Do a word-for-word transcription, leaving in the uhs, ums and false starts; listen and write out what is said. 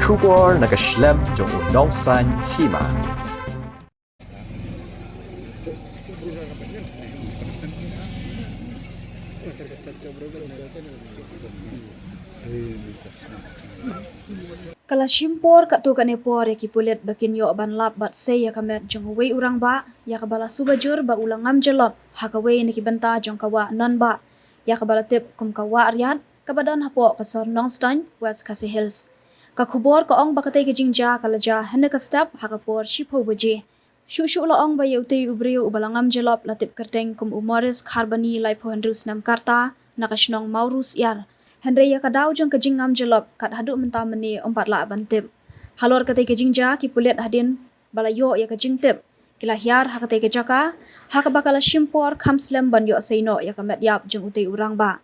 Khubor na ka shlem jong u nongsan hima. Ka la shim por katto katne por ïa ki pulit ba kin ïoh ban lap bad sei ïa ka met jong uwei u rangbah, ïa kaba la suba jur ba u la ngam jyllop ha kawei na ki bynta jong ka wah Nonbah, ïa kaba la tip kum ka Wah Riat, kaba don hapoh ka sor Nongstoiñ, West Khasi Hills. Ka khubor ka ong ba katei ka jingjia ka la jia hynne ka step ha ka por shiphew baje. Shuh shuh la ong ba ïa utei u briew uba la ngam jyllop la tip kyrteng kum u Morris Kharbani, laiphew hynriew snem ka rta, na ka shnong Mawrusiar. Hynrei ïa ka daw jong ka jingngam jyllop kat haduh mynta mynne ym pat lah ban tip. Halor katei ka jingjia, ki pulit hadien ba la ïoh ïa ka jingtip, ki la hiar ha katei ka jaka, ha kaba ka la shim por kham slem ban ïoh sei noh ïa ka met ïap jong utei u rangbah.